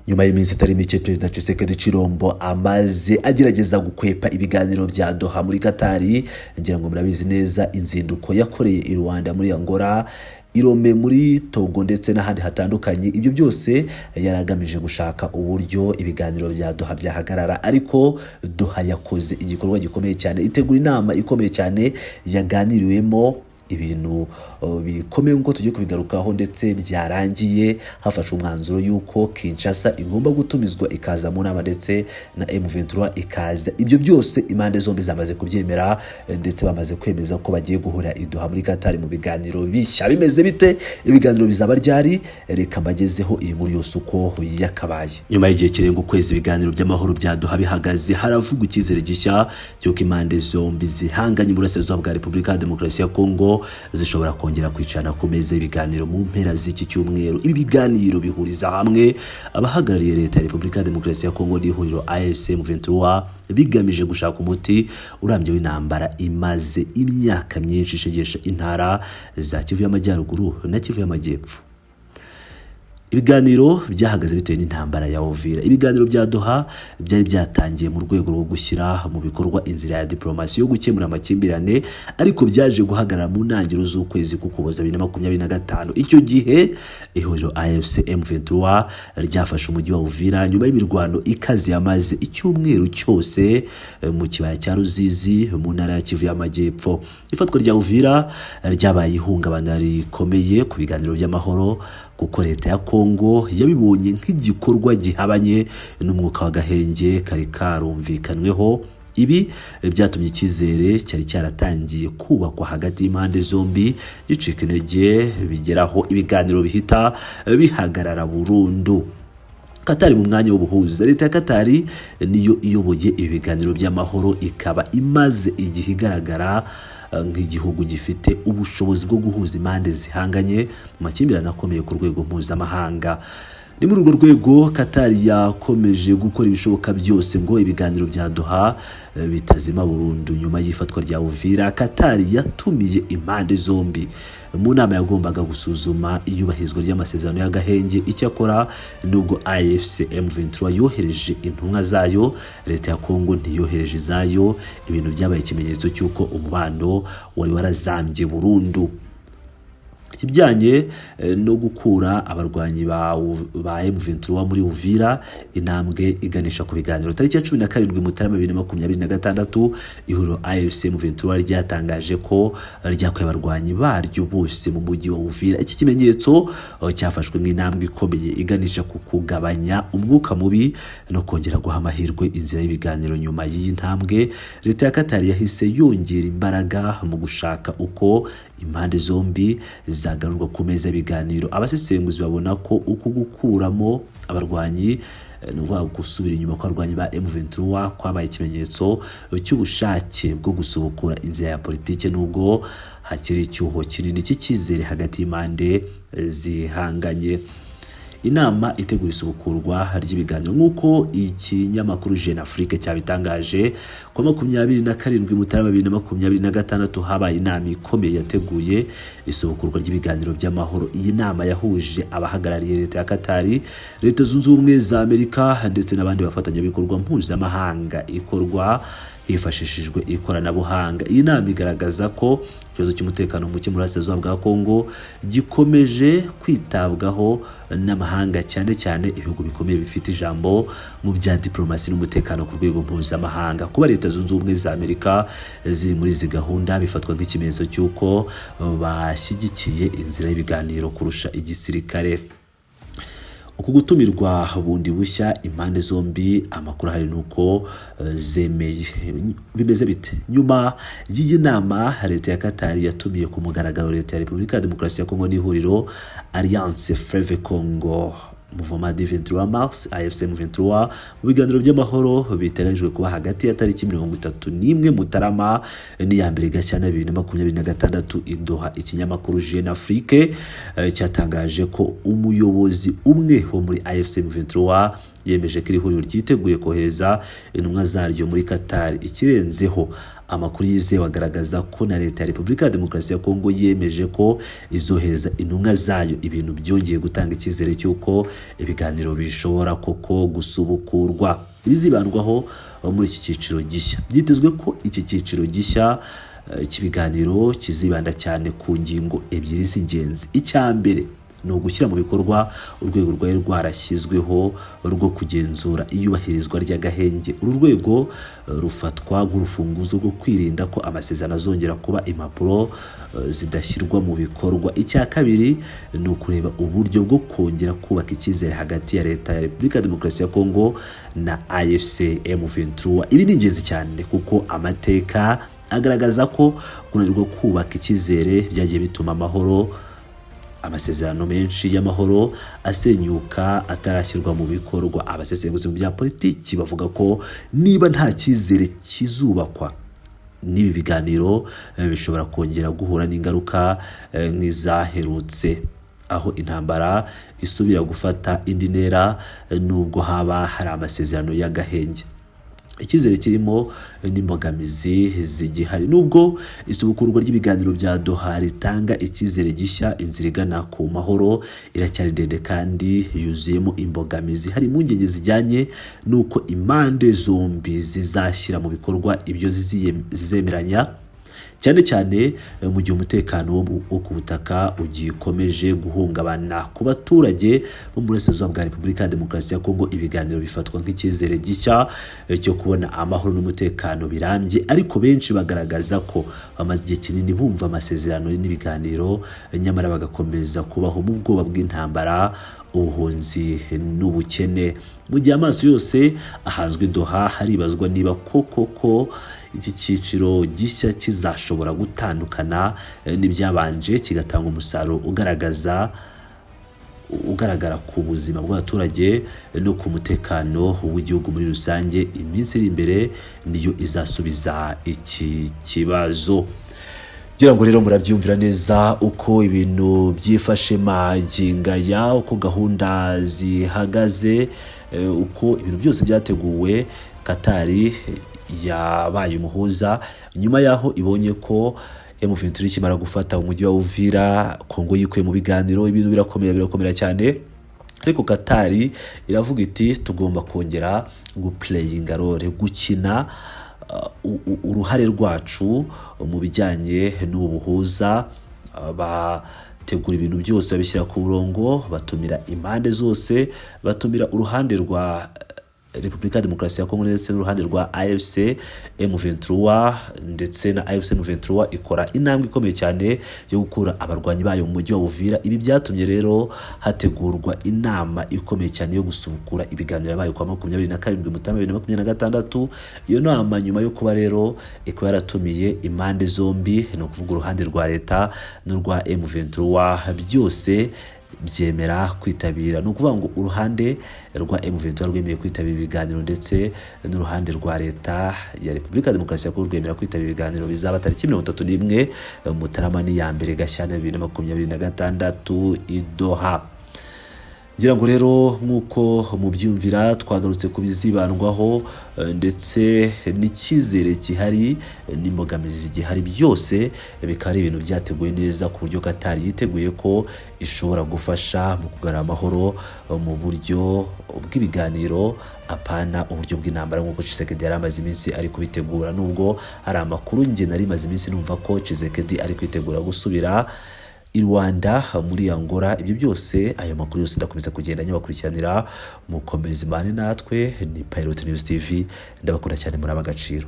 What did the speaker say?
Nyuma y'iminsi itari mike Perezida Tshisekedi Tshilombo amaze agerageza gukwepa ibiganiro bya Doha muri Katari, ngira ngo murabizi neza inzinduko yakoreye i Rwanda muri Angola, i Lomé muri Togo ndetse n'ahandi hatandukanye. Ibyo byose yari agamije gushaka uburyo ibiganiro bya Doha byahagarara, ariko Doha yakoze igikorwa gikomeye cyane, itegura inama ikomeye cyane yaganiriwemo ibintu bikomeye nk'uko tugiye kubigarukaho, ndetse byarangiye hafashwe umwanzuro y'uko Kinshasa igomba gutumizwa ikaza mu nama ndetse na M23 ikaza. Ibyo byose impande zombi zamaze kubyemera, ndetse bamaze kwemeza ko bagiye guhura i Doha muri Qatar mu biganiro bishya. Bimeze bite? Ibiganiro bizaba ryari? Reka mbagezeho iyi nkuru yose uko yakabaye. Nyuma y'igihe kirenga ukwezi ibiganiro by'amahoro bya Doha bihagaze, haravugwa icyizere gishya cy'uko impande zombi zihanganye mu burasirazuba bwa Repubulika ya Demokarasi ya Kongo zishobora kongera kwicarana ku meza y'ibiganiro mu mpera z'iki cyumweru. Ibi biganiro bihuriza hamwe abahagarariye leta ya Repubulika ya Demokarasi ya Kongo n'ihuriro AFC M23, bigamije gushaka umuti urambye w'intambara imaze imyaka myinshi ishegesha intara za Kivu y'Amajyaruguru na Kivu y'Amajyepfo. Ibiganiro byahagaze bitewe n'intambara ya Uvira. Ibiganiro bya Doha byari byatangiye mu rwego rwo gushyira mu bikorwa inzira ya diplomasi yo gukemura amakimbirane, ariko byaje guhagarara mu ntangiriro z'ukwezi k'Ukuboza 2025. Icyo gihe ihuriro AFC M23 ryafashe umujyi wa Uvira nyuma y'imirwano ikaze yamaze icyumweru cyose mu kibaya cya Ruzizi mu ntara ya Kivu y'Amajyepfo. Ifatwa rya Uvira ryabaye ihungabana rikomeye ku biganiro by'amahoro, kuko leta ya Kongo yabibonye nk'igikorwa gihabanye n'umwuka w'agahenge kari karumvikanweho. Ibi byatumye icyizere cyari cyaratangiye kubakwa hagati y'impande zombi gicika intege, bigeraho ibiganiro bihita bihagarara burundu. Katari mu mwanya w'ubuhuza. Leta ya Katari niyo iyoboye ibi biganiro by'amahoro, ikaba imaze igihe igaragara nk'igihugu gifite ubushobozi bwo guhuza impande zihanganye mu makimbirane akomeye ku rwego mpuzamahanga. Ni muri urwo rwego Katari yakomeje gukora ibishoboka byose ngo ibiganiro bya Doha bitazima burundu. Nyuma y'ifatwa rya Uvira, Katari yatumiye impande zombi mu nama yagombaga gusuzuma iyubahirizwa ry'amasezerano y'agahenge. Icyakora, nubwo AFC M23 yohereje intumwa zayo, leta ya Kongo ntiyohereje izayo, ibintu byabaye ikimenyetso cy'uko umubano wari warazambye burundu. Ikijyanye no gukura abarwanyi ba M23 muri Uvira, intambwe iganisha ku biganiro. Tariki ya 17 Mutarama 2026, ihuriro AFC M23 ryatangaje ko ryakuye abarwanyi baryo bose mu mujyi wa Uvira. Iki kimenyetso cyafashwe nk'intambwe ikomeye iganisha ku kugabanya umwuka mubi no kongera guha amahirwe inzira y'ibiganiro. Nyuma y'iyi ntambwe, leta ya Qatar yahise yongera imbaraga mu gushaka uko impande zombi zagarurwa ku meza y'ibiganiro. Abasesenguzi babona ko uku gukuramo abarwanyi, ni ukuvuga gusubira inyuma kw'abarwanyi ba M23, kwabaye ikimenyetso cy'ubushake bwo gusubukura inzira ya politiki, nubwo hakiri icyuho kinini cy'icyizere hagati y'impande zihanganye. Inama itegura isubukurwa ry'ibiganiro. Nk'uko ikinyamakuru Jeune Afrique cyabitangaje, ku wa 27 Mutarama 2026 habaye inama ikomeye yateguye isubukurwa ry'ibiganiro by'amahoro. Iyi nama yahuje abahagarariye leta ya Katari, Leta Zunze Ubumwe za Amerika ndetse n'abandi bafatanyabikorwa mpuzamahanga, ikorwa hifashishijwe ikoranabuhanga. Iyi nama igaragaza ko ikibazo cy'umutekano muke muri Burasirazuba bwa Kongo gikomeje kwitabwaho n'amahanga, cyane cyane ibihugu bikomeye bifite ijambo mu bya diplomasi n'umutekano ku rwego mpuzamahanga. Kuba Leta Zunze Ubumwe za Amerika ziri muri izi gahunda bifatwa nk'ikimenyetso cy'uko bashyigikiye inzira y'ibiganiro kurusha igisirikare. Uku gutumirwa bundi bushya impande zombi, amakuru ahari ni uko zemeye. Bimeze bite? Nyuma y'iyi nama, leta ya Katari yatumiye ku mugaragaro leta ya Repubulika ya Demokarasi ya Kongo n'ihuriro Alliance Fleuve Congo Mouvement du 23 Mars AFC M23 mu biganiro by'amahoro biteganyijwe kuba hagati ya tariki 31 Mutarama n'iya 1 Gashyantare 2026 i Doha. Ikinyamakuru Jeune Afrique cyatangaje ko umuyobozi umwe wo muri AFC M23 Yemeje ko iri huriro ryiteguye kohereza intumwa zaryo muri Qatar. Ikirenzeho, amakuru yizewe agaragaza ko na Leta ya Repubulika ya Demokarasi ya Kongo yemeje ko izohereza intumwa zayo, ibintu byongeye gutanga icyizere cy'uko ibiganiro bishobora koko gusubukurwa. Ibizibandwaho muri iki cyiciro gishya: byitezwe ko iki cyiciro gishya cy'ibiganiro kizibanda cyane ku ngingo ebyiri z'ingenzi. Icya mbere ni ugushyira mu bikorwa urwego rwari rwarashyizweho rwo kugenzura iyubahirizwa ry'agahenge. Uru rwego rufatwa nk'urufunguzo rwo kwirinda ko amasezerano azongera kuba impapuro zidashyirwa mu bikorwa. Icya kabiri ni ukureba uburyo bwo kongera kubaka icyizere hagati ya Leta ya Repubulika ya Demokarasi ya Kongo na AFC M23. Ibi ni ingenzi cyane kuko amateka agaragaza ko kunanirwa kubaka icyizere byagiye bituma amahoro, amasezerano menshi y'amahoro asenyuka atarashyirwa mu bikorwa. Abasesenguzi mu bya politiki bavuga ko niba nta cyizere kizubakwa n'ibi biganiro, bishobora kongera guhura n'ingaruka nk'izaherutse, aho intambara isubira gufata indi ntera nubwo haba hari amasezerano y'agahenge. Icyizere kirimo n'imbogamizi zigihari. Nubwo isubukurwa ry'ibiganiro bya Doha ritanga icyizere gishya, inzira igana ku mahoro iracyari ndende kandi yuzuyemo imbogamizi. Hari impungenge zijyanye n'uko impande zombi zizashyira mu bikorwa ibyo zizemeranya, cyane cyane mu gihe umutekano wo ku butaka ugikomeje guhungabana. Ku baturage bo mu burasirazuba bwa Repubulika ya Demokarasi ya Kongo, ibiganiro bifatwa nk'icyizere gishya cyo kubona amahoro n'umutekano birambye, ariko benshi bagaragaza ko bamaze igihe kinini bumva amasezerano n'ibiganiro, nyamara bagakomeza kubaho mu bwoba bw'intambara, ubuhunzi n'ubukene. Mu gihe amaso yose ahanzwe Doha, haribazwa niba koko ko iki cyiciro gishya kizashobora gutandukana n'ibyabanje, kigatanga umusaruro ugaragara ku buzima bw'abaturage no ku mutekano w'igihugu muri rusange. Iminsi iri imbere niyo izasubiza iki kibazo. Ngira ngo rero murabyumvira neza uko ibintu byifashe magingo aya, uko gahunda zihagaze, uko ibintu byose byateguwe. Katari yabaye umuhuza nyuma y'aho ibonye ko M23 ikimara gufata umujyi wa Uvira, Kongo yikuye mu biganiro, ibintu birakomera, birakomera cyane. Ariko Katari iravuga iti: "Tugomba kongera guplayinga role, gukina uruhare rwacu mu bijyanye n'ubu buhuza." Bategura ibintu byose, babishyira ku murongo, batumira impande zose, batumira uruhande rwa Repubulika ya Demokarasi ya Kongo ndetse n'uruhande rwa AFC M23, ndetse na AFC M23 ikora intambwe ikomeye cyane yo gukura abarwanyi bayo mu mujyi wa Uvira. Ibi byatumye rero hategurwa inama ikomeye cyane yo gusubukura ibiganiro yabaye kwa 27 Mutarama 2026. Iyo nama nyuma yo kuba rero ikaba yaratumiye impande zombi, ni ukuvuga uruhande rwa leta n'urwa M23, byose byemera kwitabira. Ni ukuvuga ngo uruhande rwa M23 rwemeye kwitabira ibiganiro, ndetse n'uruhande rwa Leta ya Repubulika ya Demokarasi ya Kongo rwemera kwitabira ibiganiro bizaba tariki 31 Mutarama n'iya mbere Gashyantare 2026 i Doha. Ngira ngo rero nk'uko mubyumvira, twagarutse ku bizibandwaho ndetse n'icyizere gihari n'imbogamizi zigihari, byose bikaba ari ibintu byateguwe neza ku buryo Qatar yiteguye ko ishobora gufasha mu kugarura amahoro mu buryo bw'ibiganiro, apana uburyo bw'intambara nk'uko Tshisekedi yari amaze iminsi ari kubitegura. Nubwo hari amakuru njye nari maze iminsi numva ko Tshisekedi ari kwitegura gusubira i Rwanda muri Angola, ibyo byose, ayo makuru yose ndakomeza kugenda nyabakurikiranira. Mukomeze imane natwe, ni Pilot News TV, ndabakunda cyane, muri ab'agaciro.